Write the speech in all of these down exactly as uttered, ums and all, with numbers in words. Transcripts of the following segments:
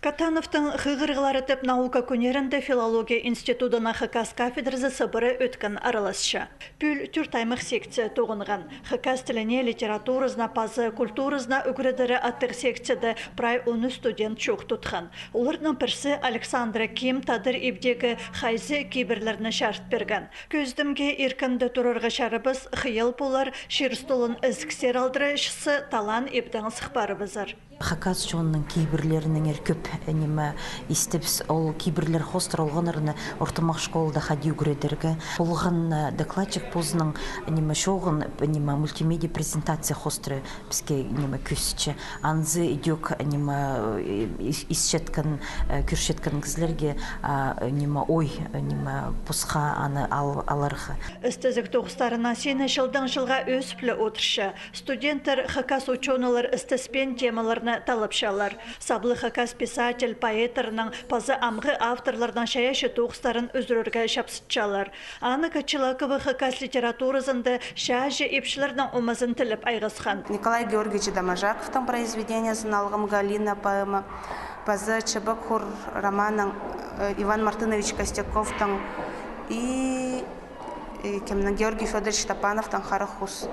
Катановтың хығырығлары тіп наука кӱннерінде филология институдының хакас кафедразы сыбыра ӧткін араласча. Пӱӱл тӧрт аймах секция тоғынған. Хакас тіліне, литературазына паза культуразына ӱгредері аттығ секцияда прай он ӱс студент чоох тутхан. Оларның пірсі Александра Ким тадар ибдегі хайзы кибірлерні чарыт пирген. Кӧзідімге, иркінде турарға чарабас, хыйал полар, чир-столын ізіксер алдыра чыхса, талаан ибдең сых парыбызар. Хакас чонның кибірлерінің ир кӧп, ниме, истібіс, ол кибірлер хоостыра олғаннарны ортымах школада хайди ӱгредерге. Олған, э, докладчик позының, ниме, чооғын, ниме, мультимедиа презентация хоостыра піске, ниме, кӧзітче. Анзы идӧк, ниме, э, ис-, исчеткен, э, кӧрчеткен кізілерге, а, ниме, ой, ниме, пасха аны ал-, аларға. Істезіг тоғыстарына сині чылдаң чылға ӧзіп ле одырча. Студенттер хакас учёныйлар істеспеен темаларны таллапчалар. Саблығ хакас писатель, поэттарның паза амғы авторларның чайаачы тоғыстарын ӱзӱрерге чапсытчалар. Анна Кочелакова хакас литературазында чайаачы ипчілернің омазын тілеп айғасхан. Николай Георгиевич Доможаковтың произведениезін «Алғым Галина» поэма, паза «Чыбык хуур» романын, э, Иван Мартынович Костяковтың и, э, кемнің, Георгий Фёдорович Топановтың «Хара хус».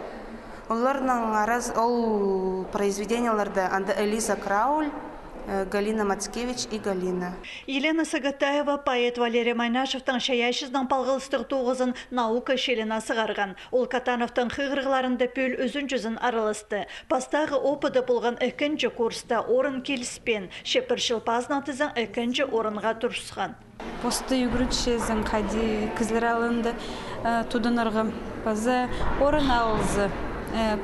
Оларның арас-, ол произведениелерде анда Элиза Крауль, э, Галина Мацкевич и Галина. Елена Сагатаева поэт Валерий Майнашевтің чайаачызынаң палғалыстығ тоғызын наука чылына сығарған. Ол Катановтың хығырығларында пӱӱл ӱзінҷізін араласты. Пастағы опыды полған ікінҷі курста орын киліспеен, че пір чыл пазынаң тізең ікінҷі орынға турысхан. Посты ӱгренчезің, хайди кізілер алнында, э, туданарға. Паза орын алза, э,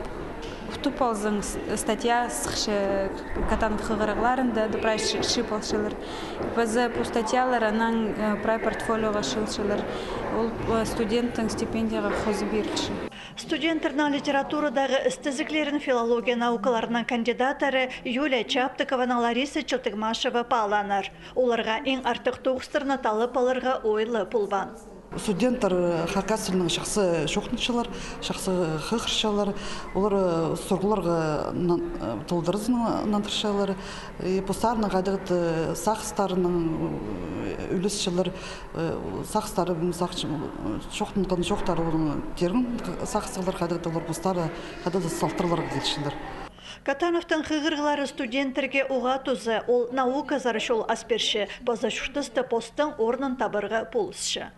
утып алзаң, с-, статья сыхча Катанов хығырығларында, да прай чы-, чыып алчалар. Паза пу статьялар анаң, э, прай портфолиоға чыылчалар. Ол, э, студенттің стипендияға хоза пирілче. Студенттернің литературадағы істезіглерін филология наукаларының кандидаттары Юлия Чаптыкованың Лариса Челтыгмашева паалааннар. Оларға иң артых тоғыстарны таллап аларға ойлы полбаан. Студенттер хакас тілінең чахсы чоохтанчалар, чахсы хығырчалар, олар, э, сурығларға нан-, э, толдыразын нандырчалар, и постарының хайдағ-да сағыстарынаң, э, ӱлесчелер, э, сағыстары, мин сағынчам, э, чоохтанған чоохтары, оларның тирің сағыстығлар, хайдағ-да олар постары хайдағ-да салтырларға килчелер. Катановтың хығырығлары студенттерге уғаа туза, ол науказар чол ас пирче, паза чуртаста постың орнын табарға полысча.